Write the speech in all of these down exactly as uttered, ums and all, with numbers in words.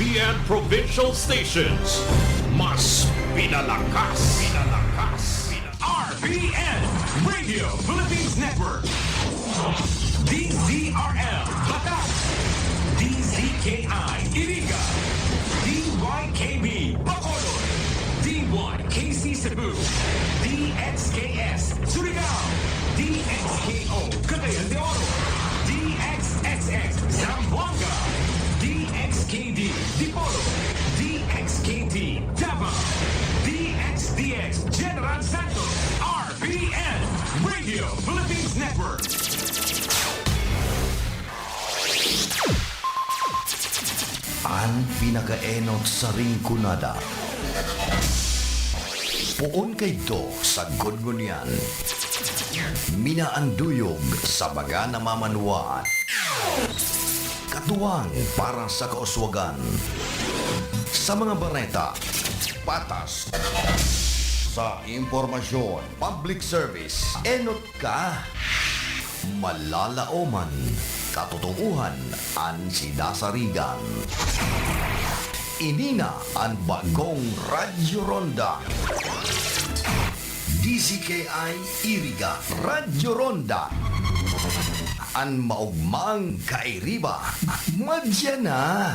P N Provincial Stations. Mas pinalakas. Pinalakas. R P N Radio Philippines Network. D Z R L Batac. D Z K I Iriga. D Y K B Bacolod. D Y K C Cebu. D X K S Surigao. D X K O Cagayan de Oro. D X S S Zamboanga. D X K D Dipolog. D X K T Davao. D X D X General Santos. R P N Radio Philippines Network. An pinakaenot sa Rinconada. Poon kaidto sagkod ngunyan. Minaanduyog sa mga namamanwaan. Katuwang para sa kauswagan. Sa mga bareta, patas. Sa impormasyon, public service, enot ka. Malalaoman, katotoohan an sinasarigan. Ini na an bagong Radyo Ronda. D Z K I Iriga, Radyo Ronda. An maogmang kairiba, madya na.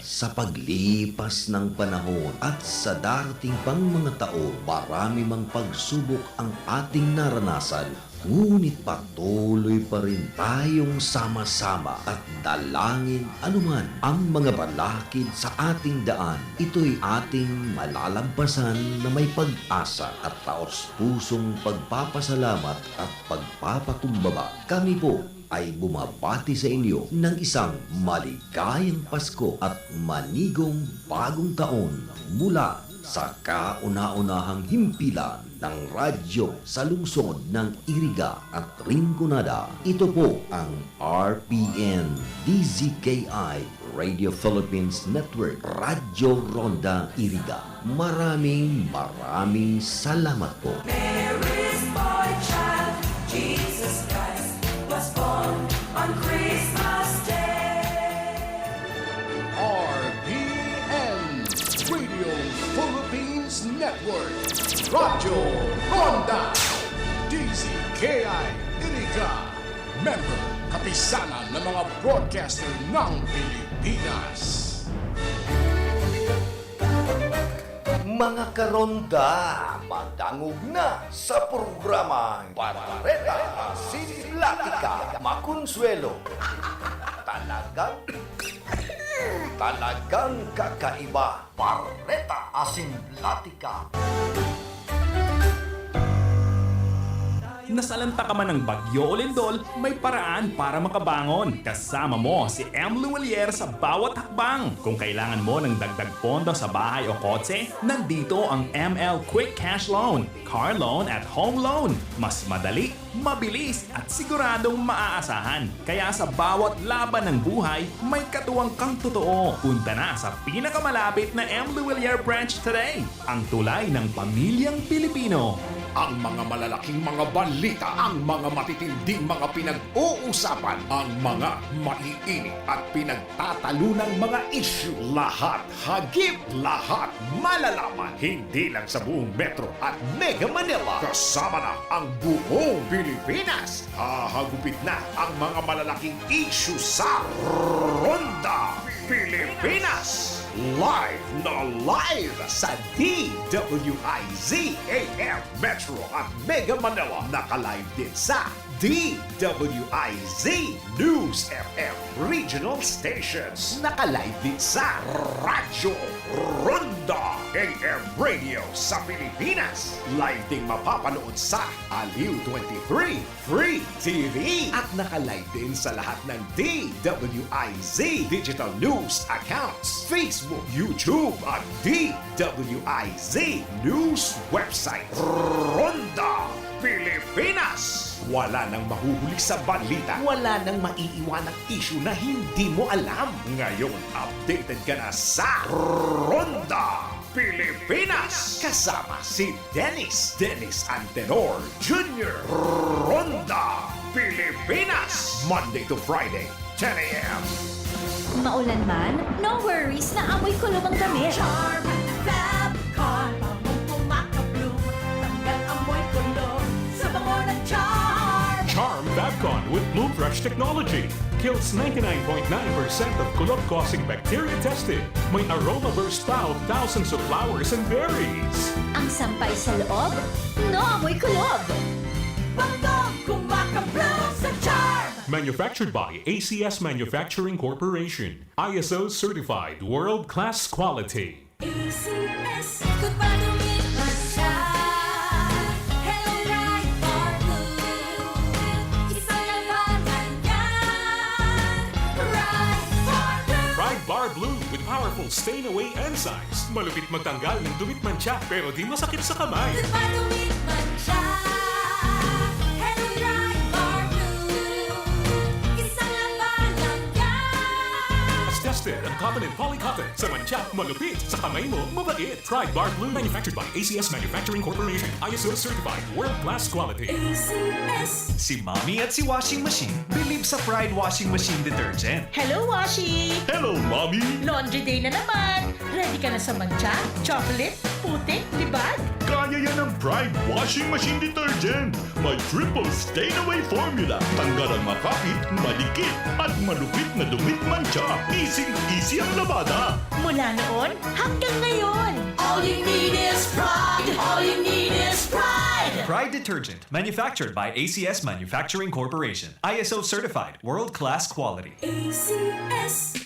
Sa paglipas ng panahon at sa darating pang mga taon, marami mang pagsubok ang ating naranasan, ngunit patuloy pa rin tayong sama-sama at dalangin anuman ang mga balakid sa ating daan. Ito'y ating malalampasan na may pag-asa at taos-pusong pagpapasalamat at pagpapakumbaba. Kami po ay bumabati sa inyo ng isang maligayang Pasko at manigong bagong taon mula sa kauna-unahang himpilan ng radyo sa lungsod ng Iriga at Rinconada. Ito po ang R P N D Z K I Radio Philippines Network, Radyo Ronda Iriga. Maraming, maraming salamat po. Mary's boy child, Jesus Christ, was born on Christmas Day. R P N Radio Philippines Network, Radyo Ronda, D Z K I Iriga, member, kapisanan ng mga broadcaster ng Pilipinas. Mga karonda, madangog na sa programang Bareta Asin Platika Makonsuelo. Talagang, talagang kakaiba. Bareta Asin Platika. Nasalanta ka man ng bagyo o lindol, may paraan para makabangon. Kasama mo si M. Luwilier sa bawat hakbang. Kung kailangan mo ng dagdag pondo sa bahay o kotse, nandito ang M L Quick Cash Loan, Car Loan at Home Loan. Mas madali, mabilis, at siguradong maaasahan. Kaya sa bawat laban ng buhay, may katuwang kang totoo. Punta na sa pinakamalapit na M. Luwilier Branch today. Ang tulay ng pamilyang Pilipino. Ang mga malalaking mga balita, ang mga matitinding mga pinag-uusapan, ang mga maiinit at pinagtatalunang mga isyu. Lahat hagip, lahat malalaman. Hindi lang sa buong Metro at Mega Manila. Kasama na ang buong Pilipinas. Hahagupit na ang mga malalaking isyu sa Ronda Pilipinas. Live na live sa D W I Z A M Metro at Mega Manila. Naka-live din sa D W I Z News F M Regional Stations. Naka-live din sa Radyo Ronda A M Radio sa Pilipinas. Live ding mapapanood sa Aliw twenty-three Free T V. At naka-live din sa lahat ng D W I Z digital news accounts, Facebook, YouTube, at D W I Z News website. Ronda Pilipinas. Wala nang mahuhuli sa balita. Wala nang maiiwanang isyu na hindi mo alam. Ngayon, updated ka na sa Ronda Pilipinas! Kasama si Dennis, Dennis Antenor Junior Ronda, Pilipinas! Monday to Friday, ten a.m. Maulan man, no worries na amoy kulog ang damit. Charm Fab Con, bangong kumakabloom, tanggal amoy kulog sa bango ng Charm. Charm Fab Con with Bloom Fresh technology kills ninety-nine point nine percent of kulog-causing bacteria tested. May aroma burst pa of thousands of flowers and berries. Ang sampay sa loob, no amoy kulog. Bangong kumakabloom sa Charm. Manufactured by A C S Manufacturing Corporation. I S O certified world-class quality. A C S. Kung madumi man siya, Hello Right Bar Blue. Isang labanan yan. Right Bar Blue. Pride Bar Blue with powerful stain away enzymes. Malupit magtanggal ng dumi at mantsa pero di masakit sa kamay. Kung madumi man siya, Hello Right Bar Blue. Isang labanan yan. Tested ang cotton and poly cotton. Sa mantsa, malupit. Sa kamay mo, mabait. Pride Bar Blue. Manufactured by A C S Manufacturing Corporation. I S O certified. World class quality. A C S. Si Mommy at si Washing Machine believe sa Pride Washing Machine Detergent. Hello, Washi! Hello, Mommy! Laundry day na naman! Ready ka na sa mantsa, chocolate, putik, libag? Kaya yan ang Pride Washing Machine Detergent. May triple stain away formula. Tanggal ang makapit, madikit, at malupit na dumi at mantsa. Easy-easy ang labada. Mula noon hanggang ngayon! All you need is pride. All you need is pride. Pride Detergent. Manufactured by A C S Manufacturing Corporation. I S O certified. World-class quality. A C S.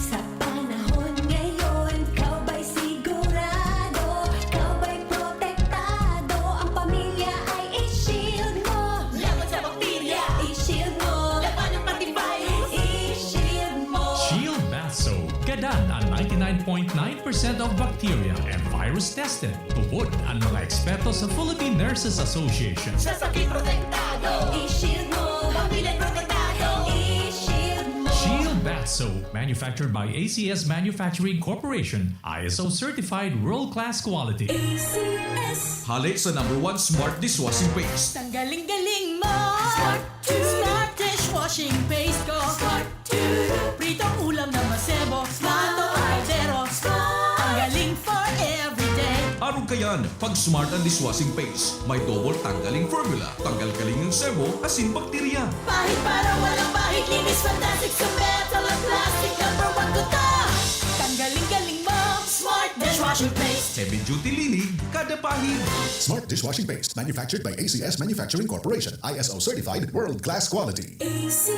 Sa panahon ngayon, ikaw ba'y sigurado? Ikaw ba'y protektado? Ang pamilya ay i-shield mo. Laban sa bakterya, i-shield mo. Labanan pati virus, i-shield mo. Shield Bath Soap. Gadan ang ninety-nine point nine percent of bacteria and virus tested. Tubod ang mga eksperto sa Philippine Nurses Association. Sa sakit protektado, i-shield mo. Pamilya protektado, i-shield mo. Shield Bath Soap, manufactured by A C S Manufacturing Corporation, I S O certified world-class quality. A C S. Hale sa number one smart dishwashing paste. Tanggaling galing mo. Smart, smart dishwashing paste ko. Smart, pritong ulam na masebo. Smart o kaldero. Smart. Tanggaling for everyday. Arog kayan, pag smart ang dishwashing paste, may double tanggaling formula. Tanggal galing ang sebo, asin bakterya. Pahid para walang bahid. Linis fantastic sa metal at plastic. Number one ko to. Tanggaling galing mo. Smart dishwashing paste. Heavy duty linig, kada pahid. Smart dishwashing paste, manufactured by A C S Manufacturing Corporation, I S O certified, world class quality. A C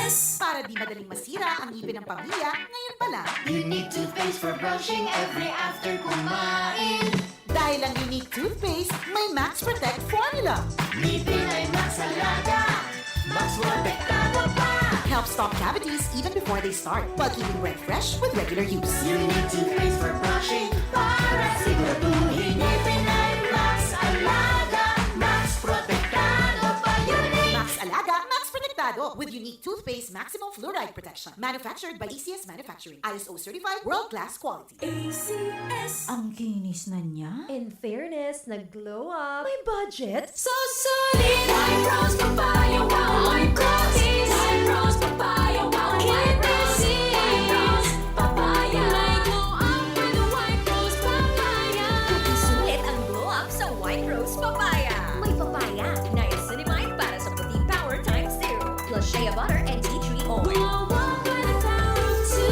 S. Para di madaling masira ang ngipin ng pamilya, ngayon pa lang. Unique toothpaste for brushing every after kumain. Dahil ang Unique toothpaste may Max Protect formula. Ngipin ay Max Alaga, Max Protektado pa. Help stop cavities even before they start, while keeping breath fresh with regular use. Unique toothpaste for brushing para siguraduhin ngipin ay Max Alaga, Max Protektado pa. Unique Max Alaga, Max Protektado with Unique toothpaste maximum fluoride protection. Manufactured by A C S Manufacturing. I S O certified, world class quality. A C S. Ang kinis na niya. In fairness, nag-glow up. May budget? So solid! White Rose Papaya, wow! White Rose! White Rose Papaya, wow! White Rose! White Rose Papaya! May glow up with the White Rose Papaya! Sulit ang glow up sa White Rose Papaya. May papaya, niacinamide para sa puting power times two. Plus shea butter and tea tree oil. Glow up with the power of two.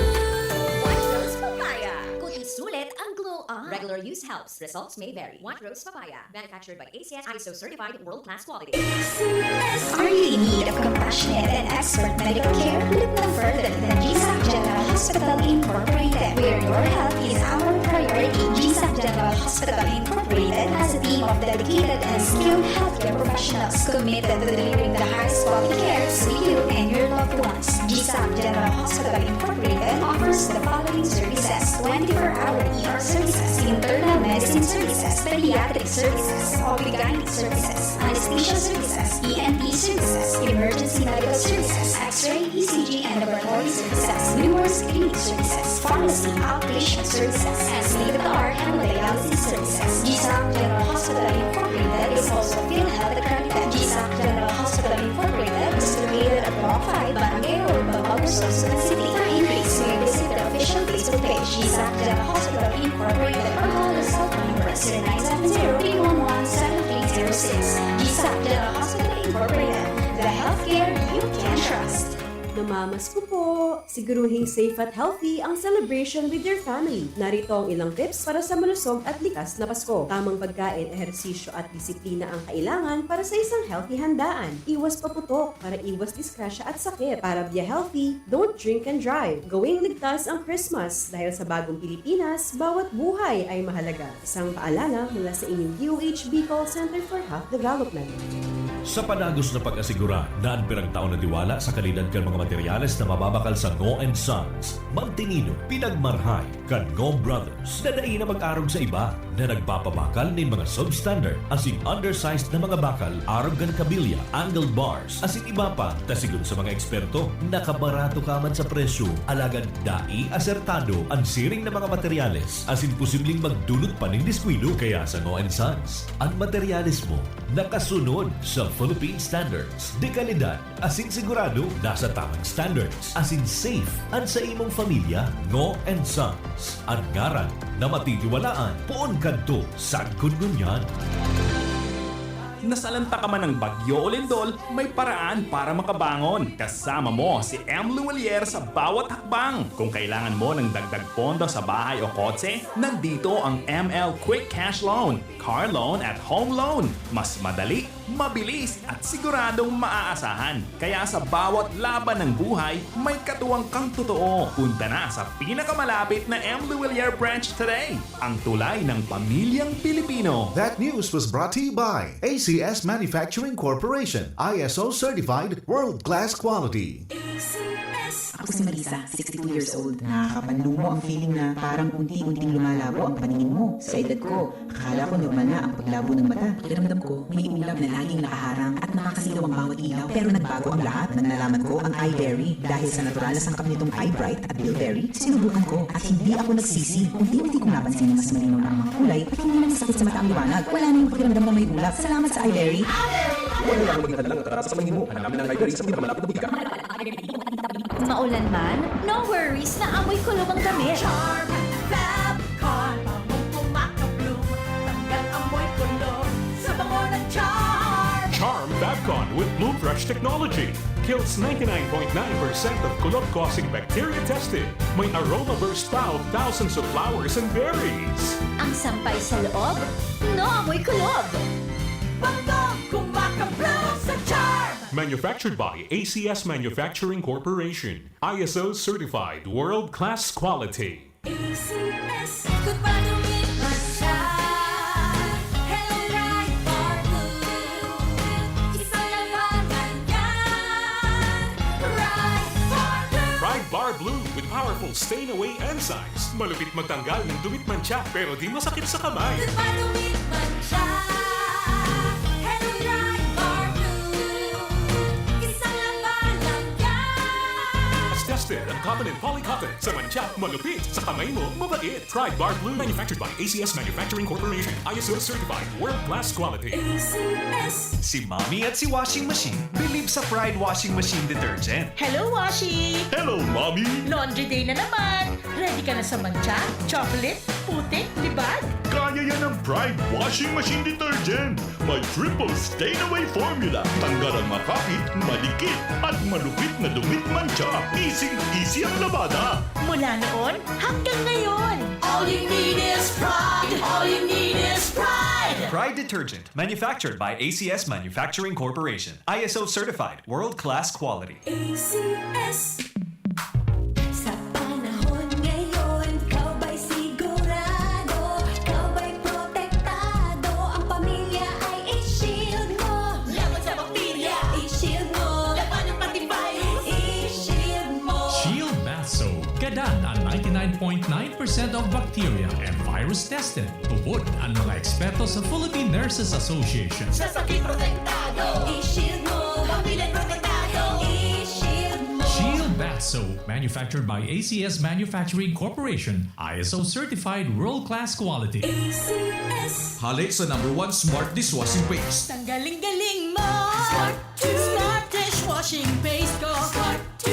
White Rose Papaya. Kuti sulit ang glow up. Regular use helps. Results may vary. White Rose Papaya. Manufactured by A C S I S O certified world class quality. A C S. Are you in need of compassionate and expert medical care? Look no further than G SAC General Hospital Incorporated, where your health is our priority. G SAC General Hospital Incorporated has a team of dedicated and skilled healthcare professionals committed to delivering the highest quality care to you and your loved ones. G SAC General Hospital Incorporated offers the following services: twenty-four hour E R services, internal medicine services, pediatric services, O B-gynae services, anesthesia services, E N T services, emergency medical services, X-ray, E C G, and laboratory services, newborn screening services, Pharmacy, outpatient services, and state-of-the-art hemodialysis services. G-SAC General Hospital Incorporated is also PhilHealth accredited. G-SAC General Hospital Incorporated is located at Block five, Barangay Road, Balbal, Sorsogon City. For inquiries, you may visit the official Facebook page, G-SAC General Hospital Incorporated, or call the cell phone number zero nine seven zero, three one one, seven three zero six. G-SAC General Hospital Incorporated, the healthcare you can trust. Namamasko po! Siguruhing safe at healthy ang celebration with your family. Narito ang ilang tips para sa malusog at ligtas na Pasko. Tamang pagkain, ehersisyo at disiplina ang kailangan para sa isang healthy handaan. Iwas paputok para iwas disgrasya at sakit. Para be healthy, don't drink and drive. Gawing ligtas ang Christmas dahil sa bagong Pilipinas, bawat buhay ay mahalaga. Isang paalala mula sa inyong D O H Bicol Center for Health Development. Sa padagos na pag-asigura na an pirang taon na tiwala sa kalidad kan mga materyales na mababakal sa Ngo and Sons, magtinido, pinagmarhay kan Ngo Brothers na dai na mag-arog sa iba na nagpapabakal nin mga substandard asin undersized na mga bakal arog kan kabilya, angle bars, asin iba pa. Ta sigon sa mga eksperto, nakabarato ka man sa presyo, alagad dai asertado an siring na mga materyales asin posibleng magdulot pa nin diskuido. Kaya sa Ngo and Sons, an materyales mo nakasunod sa Philippine Standards de Calidad asin sigurado nasa tamang standards asin safe an sa imong pamilya. Ngo and Sons, an ngaran na matitiwalaan poon kadto sagkod ngunyan. Nasalanta ka man ng bagyo o lindol, may paraan para makabangon. Kasama mo si M. Luwalier sa bawat hakbang. Kung kailangan mo ng dagdag pondo sa bahay o kotse, nandito ang M L Quick Cash Loan, Car Loan at Home Loan. Mas madali, mabilis at siguradong maaasahan. Kaya sa bawat laban ng buhay, may katuwang kang totoo. Punta na sa pinakamalapit na M. Luwalier branch today. Ang tulay ng pamilyang Pilipino. That news was brought to you by A C S Manufacturing Corporation, I S O certified, world-class quality. Ako si Marisa, sixty-two years old. Nakakapanlumo ang feeling na parang unti-unting lumalabo ang paningin mo. Sa edad ko, akala ko normal na ang paglabo ng mata. Pakiramdam ko, may ulap na laging nakaharang at nakakasilaw ang bawat ilaw. Pero nagbago ang lahat nang nalaman ko ang iBerry. Dahil sa natural na sangkap nitong iBright at Bilberry, sinubukan ko at hindi ako nagsisi. Unti-unti kong napansin na mas malinaw na ang mga kulay at hindi na masakit sa mata ang liwanag. Wala na yung pakiramdam na may ulap. Salamat sa iBerry! Wala na maging hadlang ang katarasan sa paningin mo. Hanapin ang iBerry sa pinakamalapit na butika. Maulan man, no worries na amoy kulob ang damit. Charm Fab Con, bangong kumakabloom, tanggal amoy kulob sa bango ng Charm. Charm Fab Con with Bloom Fresh technology kills ninety-nine point nine percent of kulob-causing bacteria tested. May aroma burst pa of thousands of flowers and berries. Ang sampay sa loob, no amoy kulob. Bangong kumakabloom sa Charm. Manufactured by A C S Manufacturing Corporation. I S O certified world-class quality. A C S. Good pa dumit man siya. Hello, Pride Bar Blue. Isa lang pangalan yan. Pride Bar Blue. Pride Bar Blue with powerful stain away enzymes. Malupit magtanggal ng dumit mantsa, pero di masakit sa kamay. Good pa dumit man siya. Hello, Pride Bar Blue. Isa lang pangalan yan. Tested ang cotton and polycotton. Sa mantsa, malupit. Sa kamay mo, mabait. Pride Bar Blue. Manufactured by A C S Manufacturing Corporation. I S O certified. World class quality. A C S. Si Mommy at si Washing Machine believe sa Pride Washing Machine Detergent. Hello, Washi! Hello, Mommy! Laundry day na naman! Ready ka na sa mantsa, chocolate, putik, libag? Kaya yan ng Pride Washing Machine Detergent! May triple stain away formula. Tanggal ang makapit, madikit, at malupit na dumit mantsa. Easy-easy ang labada. Mula noon hanggang ngayon. All you need is Pride. All you need is Pride. Pride Detergent, manufactured by A C S Manufacturing Corporation. I S O certified, world-class quality. A C S. Sa panahon ngayon, ikaw ba'y sigurado? Ikaw ba'y protektado? Ang pamilya ay i-shield mo. Laban sa bakterya, i-shield mo. Laban ng pati virus, i-shield mo. Shield Bath Soap. Gadan ang ninety-nine point nine percent of bacteria and virus tested. Tubod ang mga eksperto sa Philippine Nurses Association. Sa sakit protektado, i-shield mo. Pamilya protektado, i-shield mo. Shield Bath Soap. So, manufactured by A C S Manufacturing Corporation, I S O certified world-class quality. A C S. Hale sa number one smart dishwashing paste. Tanggaling-galing mo. Smart to. Smart dishwashing paste ko. Smart to.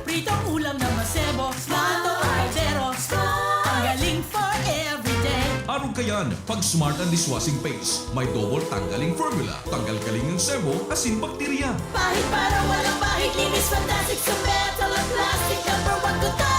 Pritong ulam na masebo. Smart. Plato o kaldero. Smart. Tanggaling for everyday. Arog kayan, pag Smart ang dishwashing paste, may double tanggaling formula. Tanggal-galing ang sebo asin bakterya. Pahid para walang pahid, linis fantastic sa metal at plastic. Number one ko to.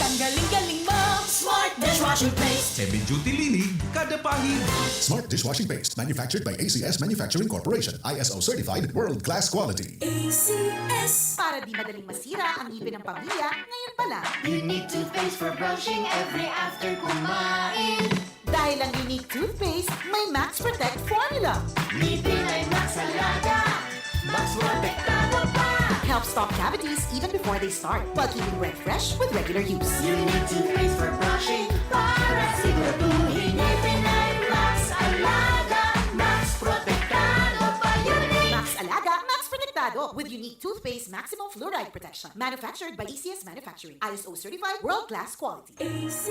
Tanggaling-galing mo. Smart dishwashing paste. Heavy duty linig, kada pahid. Smart dishwashing paste, manufactured by A C S Manufacturing Corporation, I S O certified, world-class quality. A C S. Para di madaling masira ang ngipin ng pamilya, ngayon pa lang. Unique toothpaste for brushing every after kumain. Dahil ang Unique Toothpaste may Max Protect Formula. Ngipin ay Max Alaga, Max Protektado pa. Helps stop cavities even before they start, while keeping breath fresh with regular use. Unique Toothpaste for brushing para siguraduhin ngipin ay Max Alaga, Max Protektado pa. Unique. Max Alaga, Max Protektado with Unique Toothpaste Maximum Fluoride Protection. Manufactured by A C S Manufacturing. I S O certified, world-class quality. A C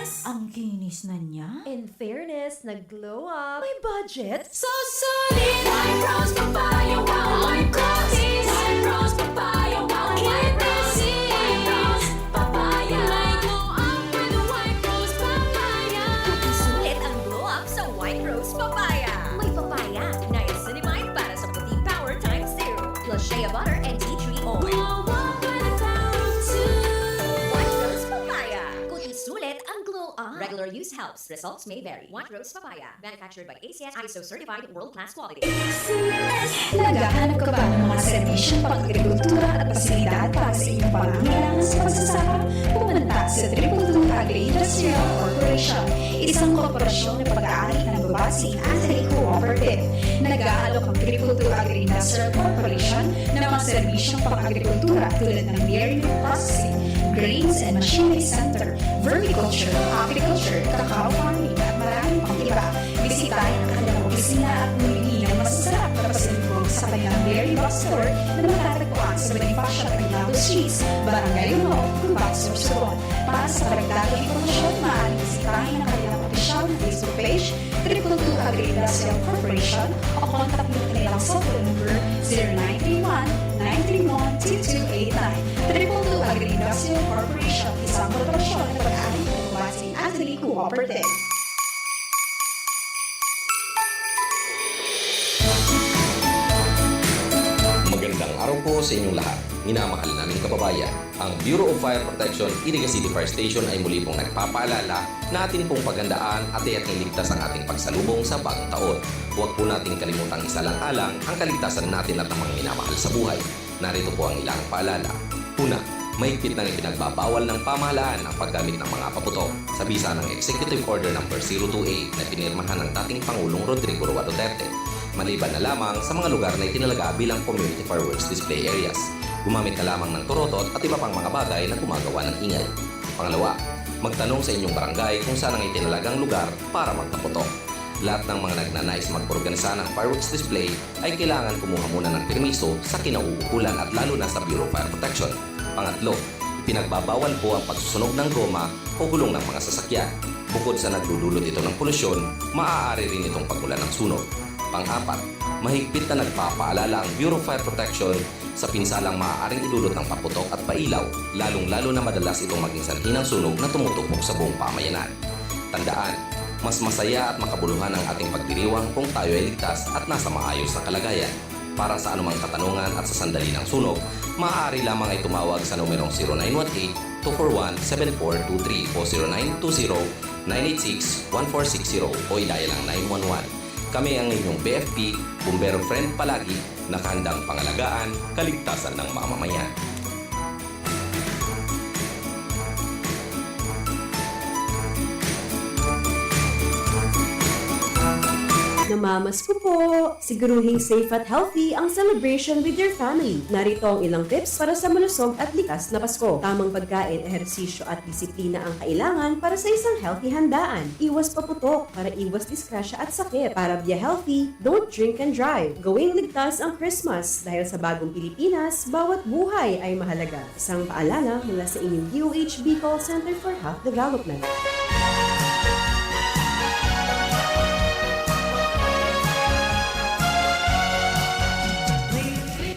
S. Ang kinis na niya. In fairness, nag-glow up. May budget? So solid! White Rose Papaya, wow! White Rose! White Rose Papaya, wow! White Rose! White Rose Papaya! May glow up with White Rose Papaya! Isulit ang glow up sa White Rose Papaya. May papaya, niacinamide para sa puti power times zero, plus shea butter and tea tree oil. Glow up with White Rose Papaya. Kung isulit ang glow up. Regular use helps. Results may vary. White Rose Papaya. Manufactured by A C S, I S O certified, world-class quality. Naghahanap ka ba ng mga serbisyong pang-agrikultura at pasilidad para sa inyong pangangailangan sa pagsasaka? Pumunta sa Triple Two Agri-Industrial Corporation, isang korporasyon na pag-aari ng Babasi Anthony Cooperative. Nag-aalok ang Triple Two Agri-Industrial Corporation ng mga serbisyong pang-agrikultura tulad ng dairy milk processing, grains and machinery center, vermiculture, apiculture, cacao farming, at marami pang iba. Bisitahin ang kanilang opisina at bumili ng masasarap na pasalubong sa kanilang Dairy Box Store na matatagpuan sa Bonifacio Aguinaldo Street, Barangay Uno, Gumban, Sorsogon. Para sa karagdagang impormasyon, maaaring bisitahin ang kanilang opisyal na Facebook page, Triple Two Agri-Industrial Corporation, o contact mo ang kanilang cellphone number, zero nine three one, nine three one, two two eight nine. Triple Two Agri-Industrial Corporation, isang korporasyon na pag-aari ng Babasi Anthony Cooperative. Magandang araw po sa inyong lahat, minamahal naming kababayan. Ang Bureau of Fire Protection, Iriga City Fire Station ay muli pong nagpapaalala na atin pong paghandaan at tiyak na iligtas ang ating pagsalubong sa bagong taon. Huwag po nating kalimutang isalang-alang ang kaligtasan natin at ng mga minamahal sa buhay. Narito po ang ilang paalala. Una, mahigpit nang ipinagbabawal ng pamahalaan ang paggamit ng mga paputok. Sa bisa ng Executive Order Number zero two eight na pinirmahan ng dating Pangulong Rodrigo Roa Duterte, maliban na lamang sa mga lugar na itinalaga bilang community fireworks display areas, gumamit na lamang ng turotot at iba pang mga bagay na gumagawa ng ingay. Pangalawa, magtanong sa inyong barangay kung saan ang itinalagang lugar para magpaputok. Lahat ng mga nagnanais mag-organisa ng fireworks display ay kailangan kumuha muna ng permiso sa kinauukulan at lalo na sa Bureau of Fire Protection. Pangatlo, ipinagbabawal po ang pagsusunog ng goma o gulong ng mga sasakyan. Bukod sa nagdudulot ito ng polusyon, maaari rin itong pagmulan ng sunog. Pang-apat, mahigpit na nagpapaalala ang Bureau of Fire Protection sa pinsalang maaaring idulot ng paputok at pailaw, lalong-lalo na madalas itong maging sanhi ng sunog na tumutupok sa buong pamayanan. Tandaan, mas masaya at makabuluhan ang ating pagdiriwang kung tayo ay ligtas at nasa maayos na kalagayan. Para sa anumang katanungan at sa sandali ng sunog, maaari lamang ay tumawag sa numerong zero nine one eight, two four one, seven four two three o zero nine two zero, nine eight six, one four six zero o i-dial ang nine one one. Kami ang inyong B F P, Bumbero Friend palagi, nakahandang pangalagaan kaligtasan ng mamamayan. Na Mamas ko po! Siguruhing safe at healthy ang celebration with your family. Narito ang ilang tips para sa malusog at likas na Pasko. Tamang pagkain, ehersisyo at disiplina ang kailangan para sa isang healthy handaan. Iwas paputok para iwas disgrasya at sakit. Para be healthy, don't drink and drive. Gawing ligtas ang Christmas dahil sa bagong Pilipinas, bawat buhay ay mahalaga. Isang paalala mula sa inyong D O H Bicol Center for Health Development.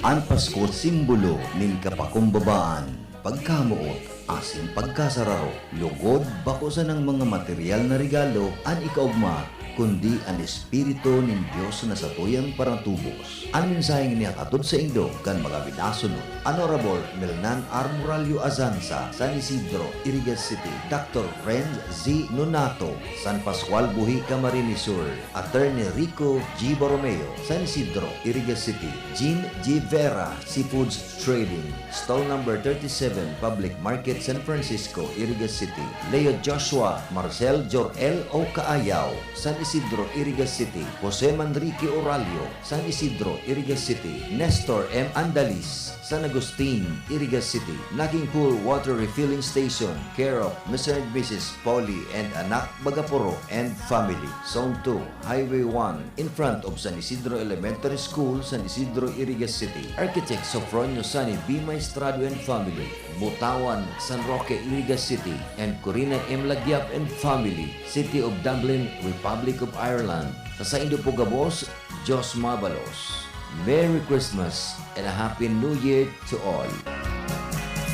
An Pasko simbolo nin kapakumbabaan, pagkamoot, asin pagkasararo. Lugod, bako sanang mga material na regalo an ikaogma, kundi an Espiritu nin Dios na satuyang paratubos. An mensaheng ini hatod saindo kan mga minasunod: Honorable Melnan R. Morallo Azanza, San Isidro, Iriga City; Doctor Renz Z. Nonato, San Pascual Buhi, Camarines Sur; Attorney Rico G. Borromeo, San Isidro, Iriga City; Jean G. Vera, Seafoods Trading, Stall Number thirty-seven, Public Market, San Francisco, Iriga City; Leo Joshua Marcel Jor-el O. Caayaw, San Isidro, Iriga City; Jose Manrique Oralio, San Isidro, Iriga City; Nestor M. Andalis, San Agustin, Iriga City; Naging Pool Water Refilling Station, care of Mister and Missus Polly and Anak Bagaporo and family, Zone two, Highway one, in front of San Isidro Elementary School, San Isidro, Iriga City. Architect Sofronio Sani B. Maestrado and family, Butawan, San Roque, Iriga City, and Corina M. Lagiap and family, City of Dublin, Republic of Ireland. Sa saindo po gabos, Diyos mabalos. Merry Christmas and a Happy New Year to all!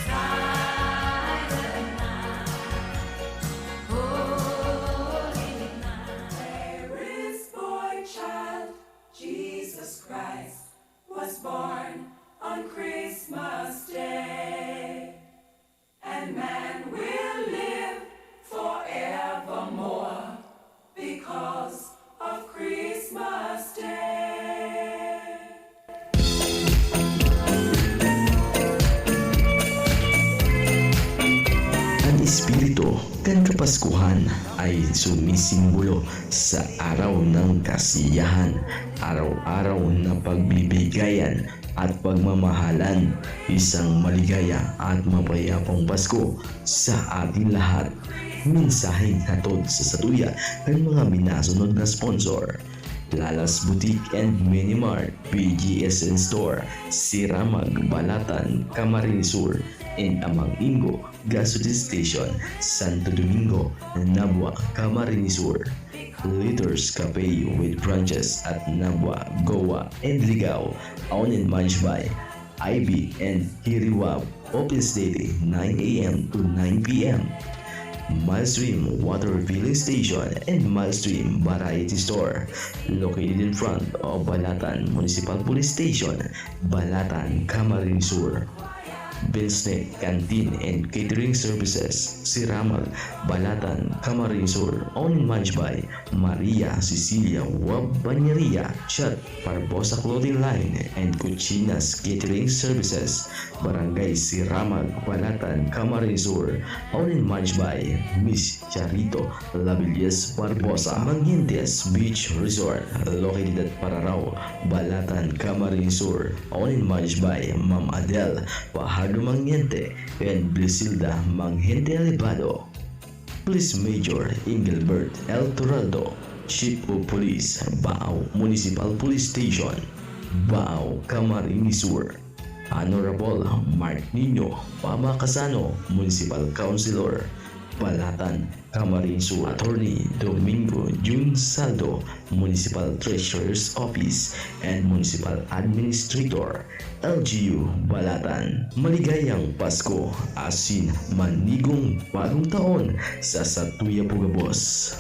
Silent night, holy night. There is boy child, Jesus Christ, was born on Christmas Day. And man will live forevermore because of Christmas Day. An espiritu kan Kapaskuhan ay sumisimbolo sa Araw ng Kasiyahan, araw-araw na pagbibigayan at pagmamahalan. Isang maligaya at mapayapang Pasko sa ating lahat. Mensaheng hatod sa satuya kan mga minasunod na sponsor: Lala's Boutique and Mini Mart, P G S N Store, Siramag, Balatan, Camarines Sur, and Amang Ingo Gasoline Station, Santo Domingo, Nabua, Camarines Sur. Leaders Cafe with branches at Nabua, Goa, and Ligao, owned and managed by Ivy and Hiriwab. Opens daily, nine a.m. to nine p.m. Milestream Water Refilling Station and Milestream Variety Store, located in front of Balatan Municipal Police Station, Balatan, Camarines Sur. Binsnet Canteen and Catering Services, Siramag, Balatan, Camarines Sur, owned and managed by Maria Cecilia Wab Bañeria, Chat Barbosa Clothing Line and Cuchinas Catering Services, Barangay Siramag, Balatan, Camarines Sur, owned and managed by Miss Charito Labilies Barbosa. Mangientes Beach Resort, located at Pararao, Balatan, Camarines Sur, owned and managed by Ma'am Adel Fajardo Mangiente and Blisilda Mangiente Alibado. Police Major Engelbert L. Toraldo, Chief of Police, Baao Municipal Police Station, Baao, Camarines Sur. Honorable Mark Nino Pama Casano, Municipal Councilor, Balatan, Camarines Sur. Attorney Domingo Jun Saldo, Municipal Treasurer's Office and Municipal Administrator, L G U, Balatan. Maligayang Pasko asin manigong bagong taon sa satuya po gabos.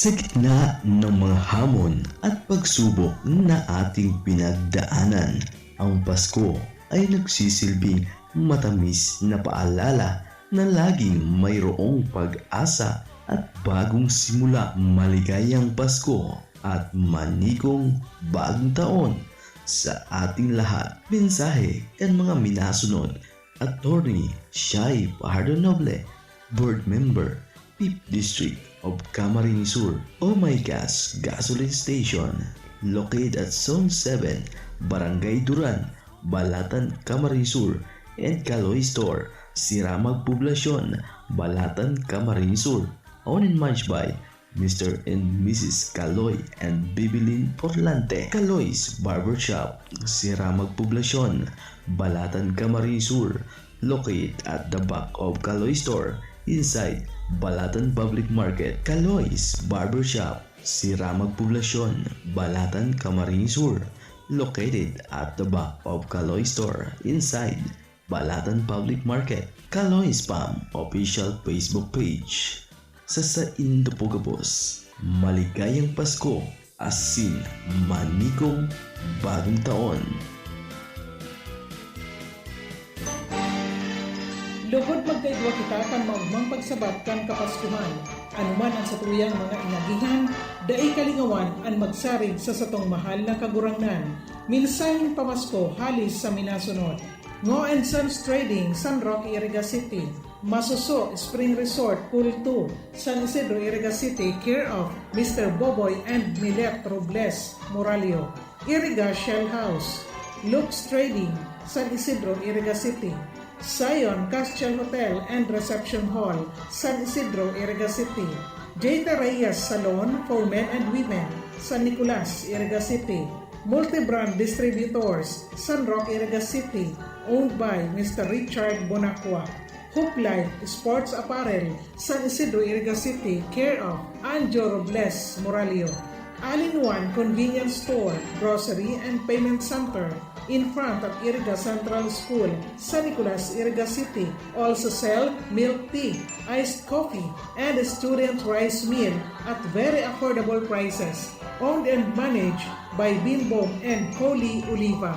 Sa gitna ng mga hamon at pagsubok na ating pinagdaanan, ang Pasko ay nagsisilbing matamis na paalala na laging mayroong pag-asa at bagong simula. Maligayang Pasko at manigong bagong taon Sa ating lahat, mensahe kan mga minasunod, Attorney Shai Fajardo Noble, Board Member, Fifth District of Camarines Sur, Oh My Gas Gasoline Station, located at Zone seven, Barangay Duran, Balatan, Camarines Sur, and Kaloy Store, Siramag Poblacion, Balatan, Camarines Sur. Owned and managed by Mister and Missus Kaloy and Bibilin Porlante. Kaloy's Barbershop, Siramag Poblacion, Balatan, Camarines Sur, located at the back of Kaloy Store, inside Balatan Public Market. Kaloy's Barbershop, Siramag Poblacion, Balatan, Camarines Sur, located at the back of Kaloy Store, inside Balatan Public Market. Kaloy's Spam Official Facebook Page. Sa saindo po gabos, maligayang Pasko asin manigong Bagong Taon. Lugod magkaigwa kita kan maogmang pagsabat kan Kapaskuhan. Ano man ang satuyang mga inagihan, dai kalingawan an magsarig sa satong mahal na Kagurangnan. Mensaheng pamasko hali sa minasunod. Ngo and Sons Trading, San Roque, Iriga City. Masuso Spring Resort, Pool two, San Isidro, Iriga City, care of Mister Boboy and Milet Robles Moralio. Iriga Shell House, Lux Trading, San Isidro, Iriga City. Zion Castle Hotel and Reception Hall, San Isidro, Iriga City. J T Reyes Salon for Men and Women, San Nicolas, Iriga City. Multibrand Distributors, San Roque, Iriga City, owned by Mister Richard Bonacqua. Hope Life Sports Apparel, San Isidro, Iriga City, care of Anjo Robles Moralio. All-in-One Convenience Store, Grocery and Payment Center, in front of Iriga Central School, San Nicolas, Iriga City. Also sell milk tea, iced coffee, and student rice meal at very affordable prices. Owned and managed by Bimbong and Coley Oliva.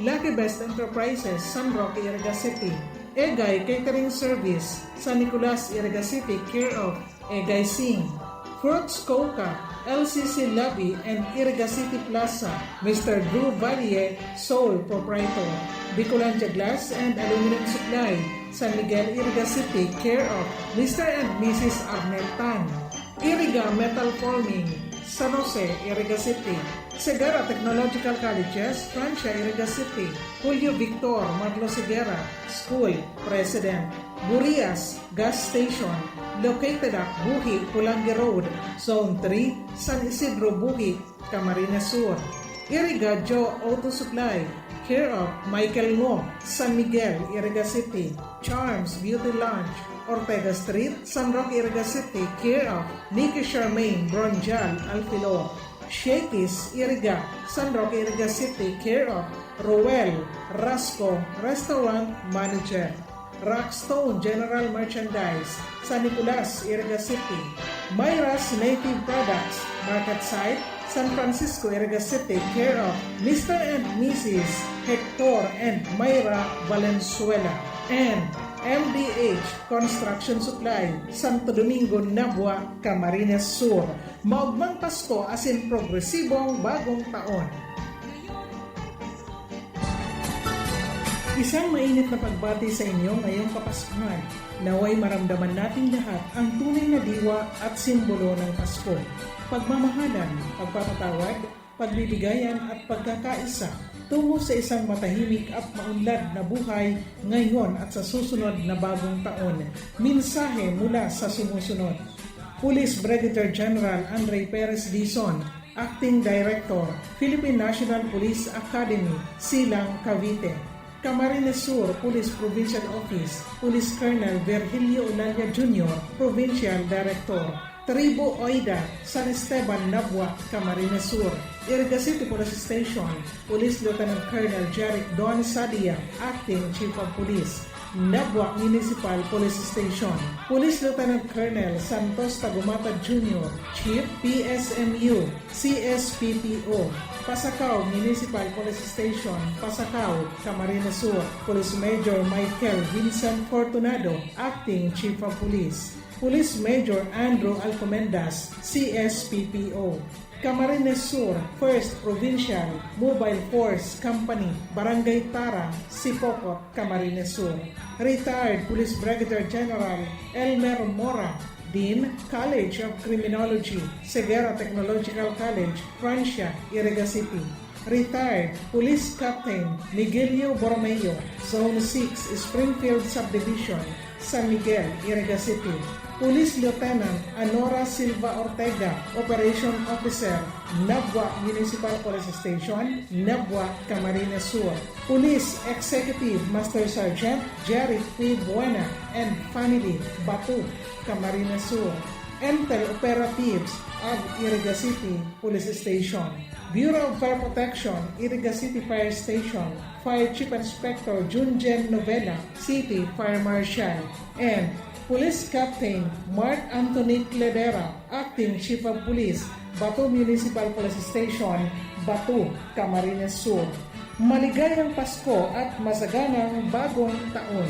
Lucky Best Enterprises, San Roque, Iriga City. Egay Catering Service, San Nicolas, Iriga City, care of Egay Singh. Fruits Coca, L C C Lobby and Iriga City Plaza, Mister Drew Valle, sole proprietor. Bicolandia Glass and Aluminum Supply, San Miguel, Iriga City, care of Mister and Missus Arnel Tan. Iriga Metal Forming, San Jose, Iriga City. Segarra Technological Colleges, Francia, Iriga City. Julio Victor Marlos Higuera, School President. Burias Gas Station, located at Buhi, Pulangi Road, Zone three, San Isidro, Buhi, Camarines Sur. Iriga Joe Auto Supply, care of Michael Ngo, San Miguel, Iriga City. Charms Beauty Lounge, Ortega Street, San Roque, Iriga City, care of Nikki Charmaine Bronjal Alfilo. Shakey's Iriga, San Roque, Iriga City, care of Roel Rasco, Restaurant Manager. Rockstone General Merchandise, San Nicolas, Iriga City. Myra's Native Products, Market Site, San Francisco, Iriga City, care of Mister and Missus Hector and Myra Valenzuela. And M D H Construction Supply, Santo Domingo, Nabua, Camarines Sur. Maogmang Pasko asin progresibong Bagong Taon! Isang mainit na pagbati sa inyo ngayong Kapaskuhan. Naway maramdaman nating lahat ang tunay na diwa at simbolo ng Pasko. Pagmamahalan, pagpapatawad, pagbibigayan at pagkakaisa tungo sa isang matahimik at maunlad na buhay ngayon at sa susunod na Bagong Taon. Mensahe mula sa sumusunod. Police Brigadier General Andre Perez Dizon, Acting Director, Philippine National Police Academy, Silang, Cavite. Camarines Sur Police Provincial Office, Police Colonel Virgilio Olalla Junior, Provincial Director. Tribu Oida, San Esteban, Nabua, Camarines Sur. Iriga City Police Station, Police Lieutenant Colonel Jeric Don Sadia, Acting Chief of Police. Nabua Municipal Police Station, Police Lieutenant Colonel Santos Tagumata Junior, Chief P S M U, C S P P O. Pasacao Municipal Police Station, Pasacao, Camarines Sur, Police Major Michael Vincent Fortunado, Acting Chief of Police. Police Major Andrew Alcomendas, C S P P O. Camarines Sur, First Provincial Mobile Force Company, Barangay Tara, Sipocot, Camarines Sur. Retired Police Brigadier General Elmer Mora, Dean, College of Criminology, Ceguera Technological College, Francia, Iriga City. Retired Police Captain Miguelio Borromeo, Zone six, Springfield Subdivision, San Miguel, Iriga City. Police Lieutenant Anora Silva Ortega, Operation Officer, Nabua Municipal Police Station, Nabua, Camarines Sur. Police Executive Master Sergeant Jerry P. Buena and family, Batu, Camarines Sur. Intel Operatives of Iriga City Police Station. Bureau of Fire Protection, Iriga City Fire Station, Fire Chief Inspector Junjen Novela, City Fire Marshal, and Police Captain Mark Anthony Cledera, Acting Chief of Police, Batu Municipal Police Station, Batu, Camarines Sur. Maligayang Pasko at masaganang Bagong Taon!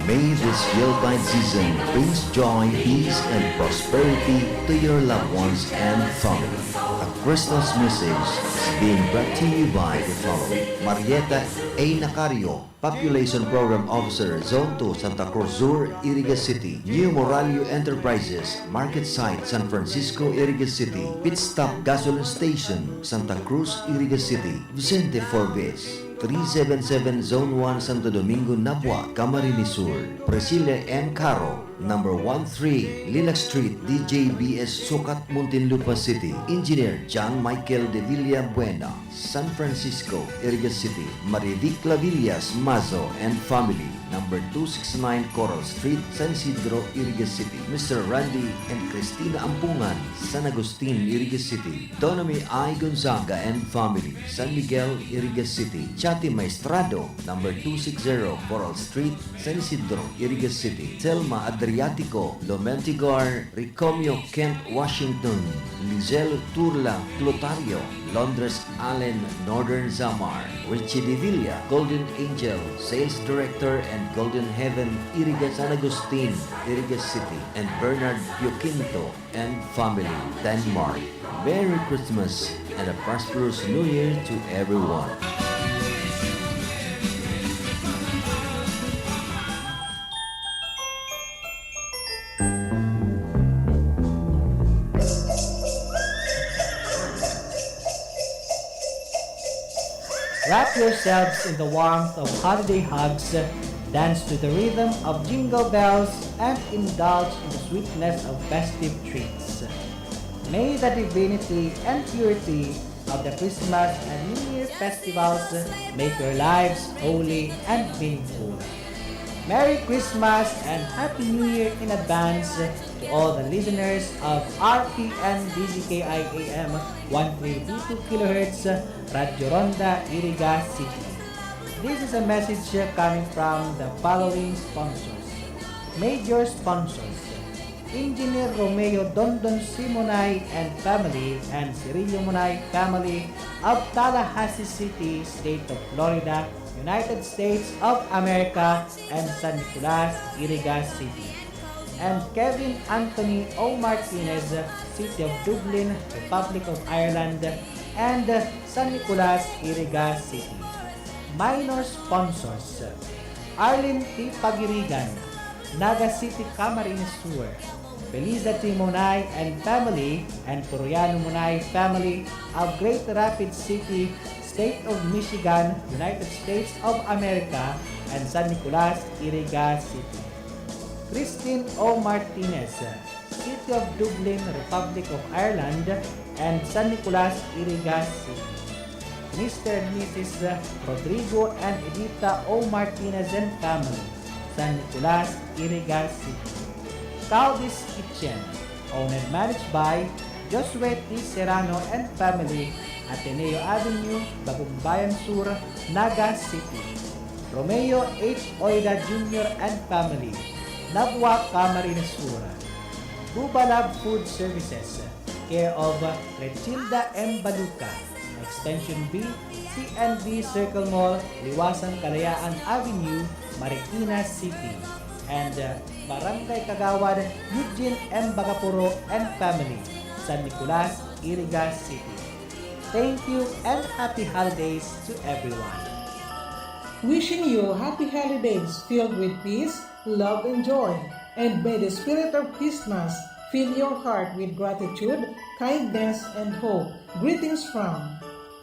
May this Yuletide season brings joy, peace, and prosperity to your loved ones and family. A Christmas message is being brought to you by the following: Marieta A. Nacario, Population Program Officer, Zone two, Santa Cruz Sur, Iriga City. New Moralio Enterprises, Market Site, San Francisco, Iriga City. Pit Stop Gasoline Station, Santa Cruz, Iriga City. Vicente Forbes, three seven seven Zone one, Santo Domingo, Nabua, Camarines Sur. Priscilla M. Caro, number one three, Lilac Street, D J B S, Sucat, Muntinlupa City. Engineer John Michael de Villa Buena, San Francisco, Iriga City. Marivic Clavillas Mazo and family, number two six nine Coral Street, San Isidro, Iriga City. Mister Randy and Christina Ampungan, San Agustin, Iriga City. Donomy I. Gonzaga and family, San Miguel, Iriga City. Chati Maestrado, number two six zero Coral Street, San Isidro, Iriga City. Thelma Adriatico, Lomentigar, Ricomio, Kent, Washington. Lizelle Turla Clotario, Londres Allen, Northern Samar. Richie de Villa, Golden Angel, Sales Director and Golden Heaven, Iriga, San Agustin, Iriga City. And Bernard Pioquinto and family, Denmark. Merry Christmas and a prosperous New Year to everyone. Wrap yourselves in the warmth of holiday hugs, dance to the rhythm of jingle bells, and indulge in the sweetness of festive treats. May the divinity and purity of the Christmas and New Year festivals make your lives holy and meaningful. Merry Christmas and Happy New Year in advance to all the listeners of R P N D Z K I A M one three two two kilohertz, Radyo Ronda, Iriga City. This is a message coming from the following sponsors. Major sponsors: Engineer Romeo Dondon C. Monay and family and Cirillo Monay family of Tallahassee City, State of Florida, United States of America, and San Nicolas, Iriga City. And Kevin Anthony O. Martinez, City of Dublin, Republic of Ireland, and San Nicolas, Iriga City. Minor sponsors: Arlene T. Pagirigan, Naga City, Camarines Sur. Felisa T. Monay and family and Floriano Monay family of Great Rapids City, State of Michigan, United States of America, and San Nicolas, Iriga City. Christine O. Martinez, City of Dublin, Republic of Ireland, and San Nicolas, Iriga City. Mister and Missus Rodrigo and Edita O. Martinez and family, San Nicolas, Iriga City. Caldi's Kitchen, owned and managed by Josue T. Serrano and family, Ateneo Avenue, Bagumbayan Sur, Naga City. Romeo H. Oida Junior and family, Nabua, Camarines Sur. Bubalab Food Services, care of Rechilda M. Baluca. Extension B, C N B Circle Mall, Liwasan Kalayaan Avenue, Marikina City. And uh, Barangay Kagawad, Eugene M. Bagapuro and family, San Nicolas, Iriga City. Thank you and happy holidays to everyone. Wishing you happy holidays filled with peace, love, and joy. And may the spirit of Christmas fill your heart with gratitude, kindness, and hope. Greetings from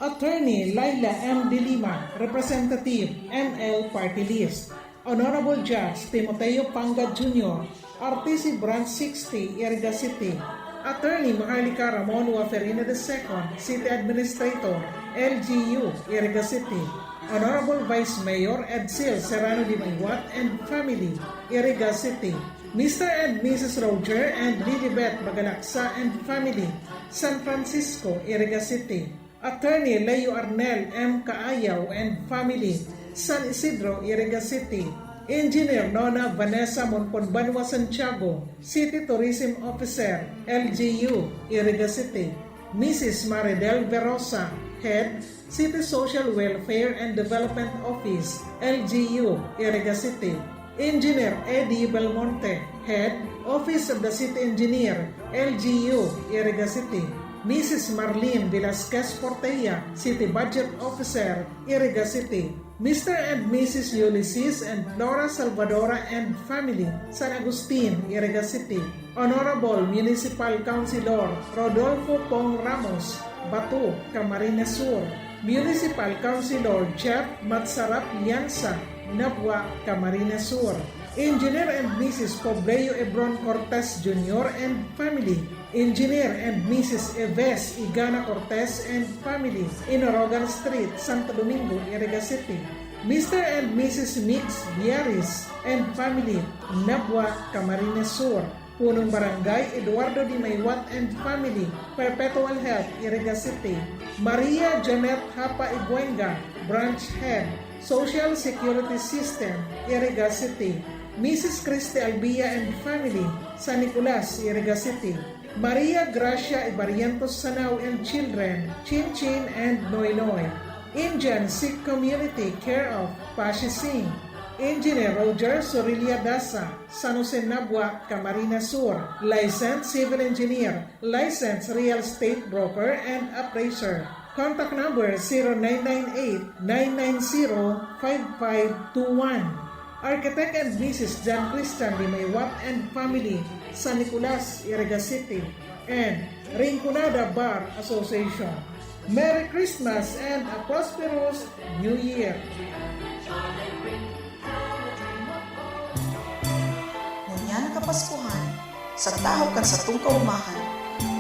Attorney Laila M. De Lima, Representative, M L Party List. Honorable Judge Timoteo Pangad Junior, R T C Branch sixty, Iriga City. Attorney Maharlika Ramon Waferina the second, City Administrator, L G U, Iriga City. Honorable Vice Mayor Edsel Serrano Dimaywat and family, Iriga City. Mister and Missus Roger and Lilibet Magalaksa and family, San Francisco, Iriga City. Attorney Leo Arnel M. Kaayaw and family, San Isidro, Iriga City. Engineer Nona Vanessa Monconbanua Santiago, City Tourism Officer, L G U, Iriga City. Missus Maridel Verosa, Head, City Social Welfare and Development Office, L G U, Iriga City. Engineer Eddie Belmonte, Head, Office of the City Engineer, L G U, Iriga City. Missus Marlene Velasquez Portella, City Budget Officer, Iriga City. Mister and Missus Ulysses and Flora Salvadora and family, San Agustin, Iriga City. Honorable Municipal Councilor Rodolfo Pong Ramos, Bato, Camarines Sur. Municipal Councilor Jeff Matsarap Lianza, Nabua, Camarines Sur. Engineer and Missus Pobleo Ebron Cortez Junior and family. Engineer and Missus Eves Igana Cortez and family, Inorogan Street, Santo Domingo, Iriga City. Mister and Missus Mix Viaris and family, Nabua, Camarines Sur. Punong Barangay, Eduardo Dimaywat and family, Perpetual Health, Iriga City. Maria Janet Hapa Ibuenga, Branch Head, Social Security System, Iriga City. Missus Christy Albia and family, San Nicolas, Iriga City. Maria Gracia Ibarrientos Sanao and children, Chin Chin and Noy Noy. Indian Sikh Community care of Pashi Singh. Engineer Roger Sorilia Dasa, San Jose Nabua, Camarines Sur. Licensed Civil Engineer, Licensed Real Estate Broker and Appraiser. Contact number zero nine nine eight, nine nine zero, five five two one. Architect and Missus Jan Christian Limaywat and family, San Nicolas, Iriga City, and Rinconada Bar Association. Merry Christmas and a prosperous New Year! Ngunyan na Kapaskuhan, sa tahaw kan satong kaogmahan,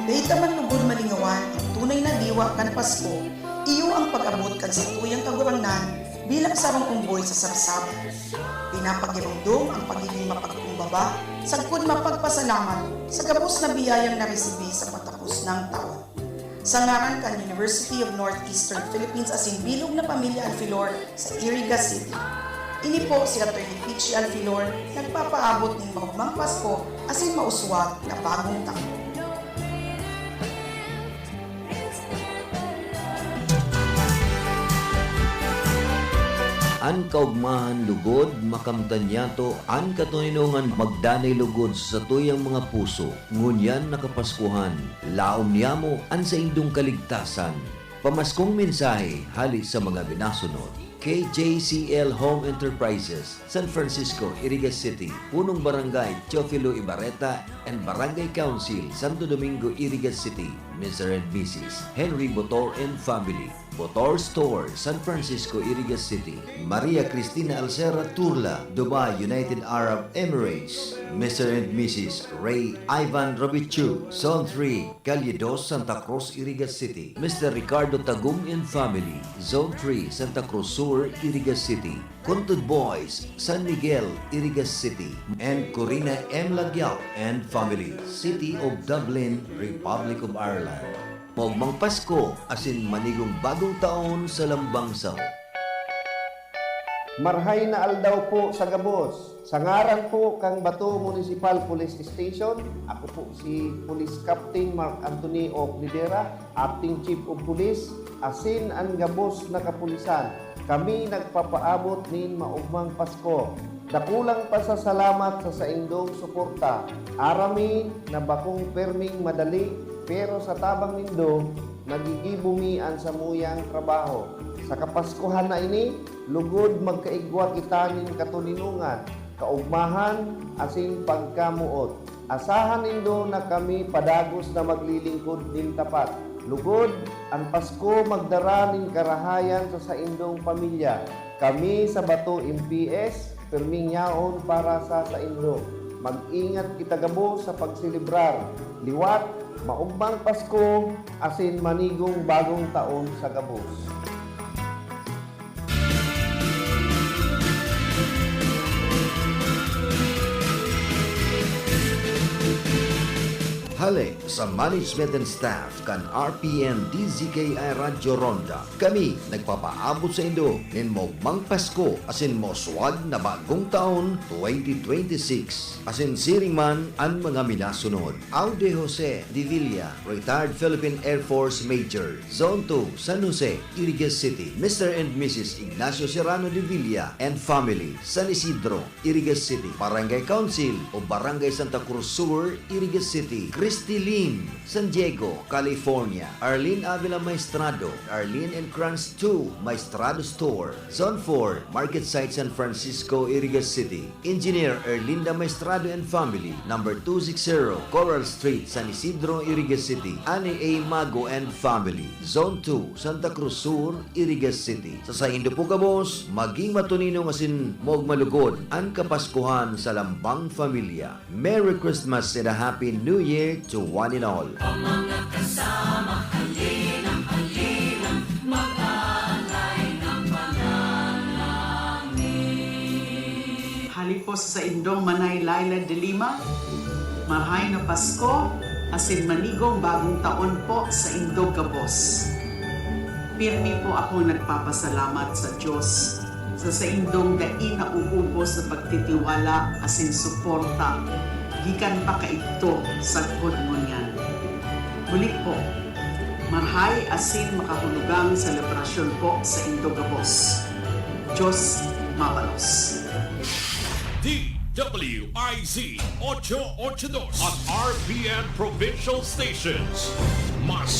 dai ta man lugod malingawan an tunay na diwa kan Pasko, iyo ang pag-abot kan satuyang Kagurangnan bilang sarong omboy sa sabsab. Pinapagiromdom ang pagiging mapagkumbaba sagkod mapagpasalamat sa gabos na biyayang naresibi sa patapos nang taon. Sa ngaran kan University of Northeastern Philippines asin bilog na pamilya Alfilor sa Iriga City. Ini po si Attorney Peachy Alfilor nagpapaabot nin maogmang Pasko asin mauswag na bagong taon. An kaogmahan lugod, makamtan niyato an katoninongan magdanay lugod sa satuyang mga puso. Ngunyan na Kapaskuhan, laom niyamo an saindong kaligtasan. Pamaskong mensahe hale sa mga binasunod. K J C L Home Enterprises, San Francisco, Iriga City, Punong Barangay Teofilo Ibarreta and Barangay Council, Santo Domingo, Iriga City, Mister and Missus Henry Botor and family. Botor Store, San Francisco, Iriga City, Maria Cristina Alcera Turla, Dubai, United Arab Emirates, Mister and Missus Ray Ivan Robichu, Zone three, Calle dos, Santa Cruz, Iriga City, Mister Ricardo Tagum and family, Zone three, Santa Cruz Sur, Iriga City, Kuntud Boys, San Miguel, Iriga City, and Corina M. Lagyao and family, City of Dublin, Republic of Ireland. Maogmang Pasko asin manigong bagong taon sa lambang saot. Marhay na aldaw po sa gabos. Sa ngaran po kan Bato Municipal Police Station, ako po si Police Captain Mark Anthony Oclidera, Acting Chief of Police, asin an gabos na kapulisan. Kami nagpapaabot nin maogmang Pasko. Dakulang pasasalamat sa saindong suporta. Aram mi na bakong perming madali, pero sa tabang nindo, nagigibo mi an samuyang trabaho. Sa Kapaskuhan na ini, lugod magkaigwa kita nin katoninongan, kaogmahan, asin pagkamoot. Asahan nindo na kami padagos na maglilingkod nin tapat. Lugod, an Pasko magdara nin karahayan sa saindong pamilya. Kami sa Bato M P S, pirming yaon para sa saindo. Mag-ingat kita gabos sa pagselebrar. Liwat, maogmang Pasko, asin manigong bagong taon sa gabos. Hale sa management and staff kan R P N D Z K I Radyo Ronda, kami nagpapaabot saindo nin maogmang Pasko asin mauswag na bagong taon twenty twenty-six. Asin siring man an mga minasunod: Aude Jose de Villa, retired Philippine Air Force Major, Zone two, San Jose, Iriga City; Mister and Missus Ignacio Serrano de Villa and family, San Isidro, Iriga City; Barangay Council o Barangay Santa Cruz Sur, Iriga City; Christy Lim, San Diego, California; Arlene Avila Maestrado, Arlene and Kranz two, Maestrado Store, Zone four, Market Site, San Francisco, Iriga City; Engineer Erlinda Maestrado and family, number two six zero, Coral Street, San Isidro, Iriga City; Annie A. Mago and family, Zone two, Santa Cruz Sur, Iriga City. Sa saindo po gabos, maging matoninong asin maogma lugod an Kapaskuhan sa lambang pamilya. Merry Christmas and a Happy New Year to one and all. Ang mga kasama, halina, halina, mag-aalay ng panalangin. Hali po sa saindong Manay Laila de Lima, marhay na Pasko, asin manigong bagong taon po sa indog gabos. Pirmi po akong nagpapasalamat sa Diyos sa saindong dai nauubos na pagtitiwala asin suporta gikan pa kaidto sagkod ngunyan. Muli po, marhay asin makahulugang selebrasyon po sa indo gabos. Diyos mabalos. D W I Z ocho ocho dos at R P N Provincial Stations. Mas